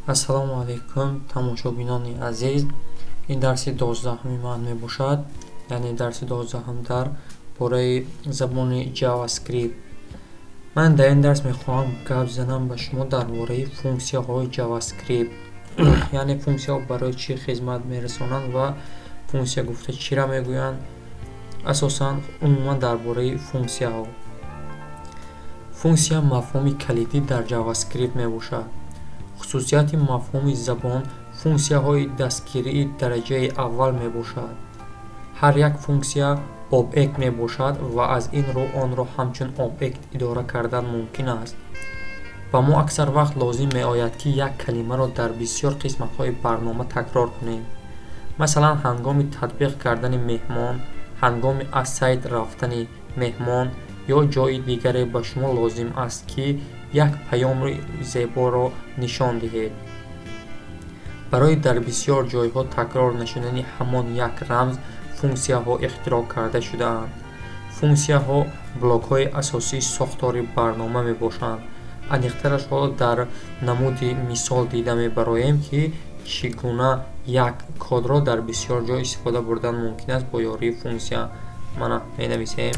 Ассалому алайкум, тамошобинони азиз. Ин дарси 12-уми ман мебошад, яъне дарси 12-ум дар бораи забони JavaScript. Ман дар ин дарс мехоҳам гап занам ба шумо дар бораи функсияҳои JavaScript. Яъне функсияҳо барои чӣ хизмат мерасонанд ва функсия гуфта чиро мегӯянд, асосан умуман дар бораи функсияҳо. Функсия мафҳуми калидӣ дар JavaScript мебошад. Хусусияти мафҳуми забон функсияҳои дастгирии дараҷаи аввал мебошад. Ҳар як функсия объект мебошад ва аз ин рӯ онро ҳамчун объект идора кардан мумкин аст. Ба мо аксар вақт лозим меояд, ки як калимаро дар бисёр қисматҳои барнома такрор кунем. Масалан, ҳангоми татбиқ кардани меҳмон, ҳангоми аз сайт рафтани меҳмон ё ҷои дигаре ба шумо лозим аст, ки як паёми зеборо нишон диҳед. Барои дар бисёр ҷойҳо такрор нашудани ҳамон як рамз функсияҳо ихтироъ карда шудаанд. Функсияҳо блокҳои асосии сохтори барнома мебошанд. Аниқтараш ҳоло дар намуди мисол дида мебароем, ки чӣ гуна як кодро дар бисёр ҷой истифода бурдан мумкин аст бо ёрии функсия. Мана менависем.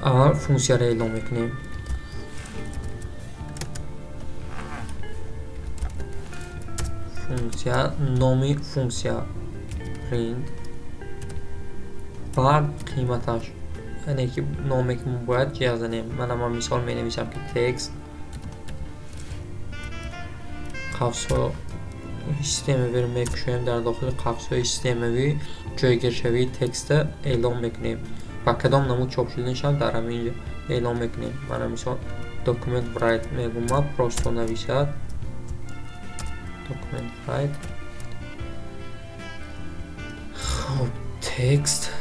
Аввал функсияро эълон мекунем. Функсия, номи функсия print, баъд қиматаш, яъне ки номе ки мо бояд ҷиҳаз занем. Мана ман мисол менависам, ки текст қавсҳо системавиро мекушоем, дар дохили қавсҳои системавӣ ҷойгиршавии текста эълон мекунем. Ба кадом намуд чоп шуданашам дар ҳамин ҷо эълон мекунем. Мана мисол document write мегӯям, просто нависад document write. Хоб, текст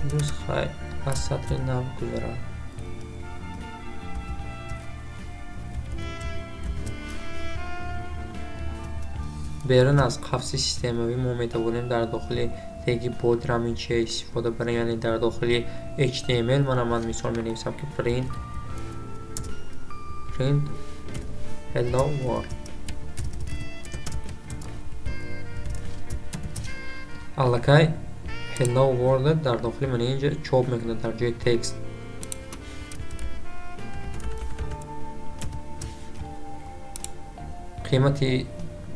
плюс хай аз сатри нав гузарад. Берун аз қавси системавӣ мо метавонем дар дохили теги body раминчия истифода барем, яъне дар дохили HTML. Мана ман мисол менависам, ки print hello world. Аллакай hello world дар дохили мана инҷа чоп мекунад дар ҷои текст. Қимати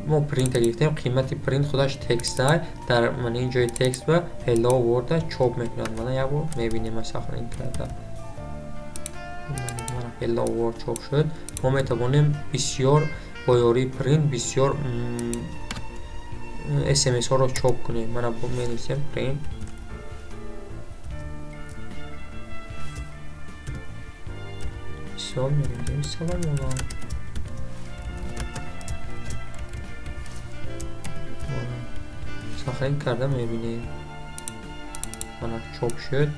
мо print гирифтем, қимати print худаш текст дар мана ин ҷои текст ва hello world чоп мекунад. Мана як бор мебинем, сахрин карда. Мана hello world чоп шуд. Мо метавонем бисёр бо ёрии print бисёр SMS-ҳоро чоп кунем. Мана менависем print мисол менависем салом олам. Сахрин карда мебинем. Мана чоп шуд.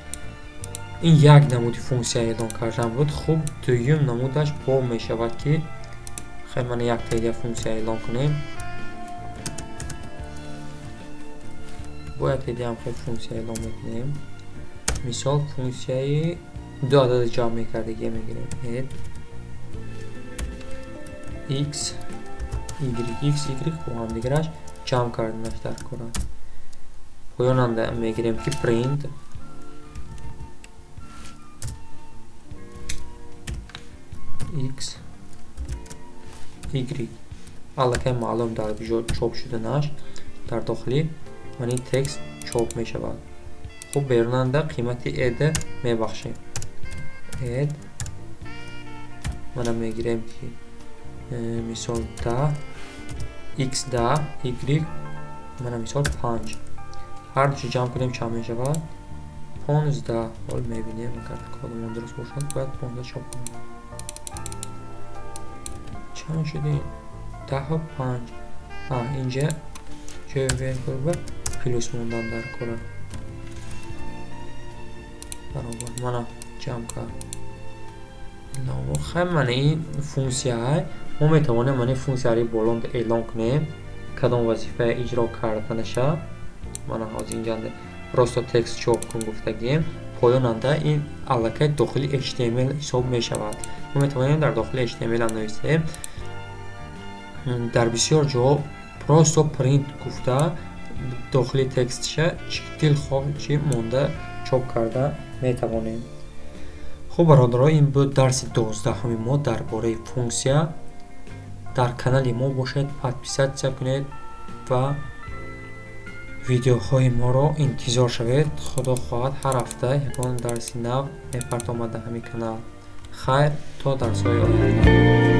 Ин як намуди функсия эълон кардан буд. Хуб, дуюм намудаш бо мешавад, ки хай мана як тега функсия эълон кунем. Бояд тега ҳам хел функсия эълон мекунем. Мисол функсияи ду адад ҷамъ мекардагия мегирем. Add x y x y бо ҳамдигараш ҷамъ карданаш дар кор аст. Поёнанда мегирем, ки print x y. Аллакай маълум дар ҷо чоп шуданаш дар дохили мани текст чоп мешавад. Хуб, берунанда қимати add мебахшем. Add мана мегирем, ки мисол 10 x 10 y мана мисол 5. Ҳар душо ҷамъ кунем чанд мешавад? 15. Ҳол мебинем, агар кодамон дуруст бошад, бояд 15 чоп кунем. Чанд шуд ин? 10 5. Инҷа ҷои вергул плюс мондан дар кора. Баробар. Мана ҷамъ кард. Хай, мана ин функсия мо метавонем мана ин функсияро болонд эълон кунем, кадом вазифа иҷро карданаша. Мана ҳозир инҷа просто текст чоп кун гуфтагием. Поёнанда ин аллакай дохили HTML ҳисоб мешавад. Мо метавонем дар дохили HTML ҳам нависем. Дар бисёр ҷо просто print гуфта, дохили текстша чӣ дилхоҳ чӣ монда чоп карда метавонем. Хуб, бародаро, ин буд дарси 12-уми мо дар бораи функсия. Дар канали мо бошед, подписаться кунед ва видеоҳои моро интизор шавед. Худо хоҳад, ҳар ҳафта ягон дарси нав мепартомад дар ҳамин канал. Хайр, то дарсҳои оянда.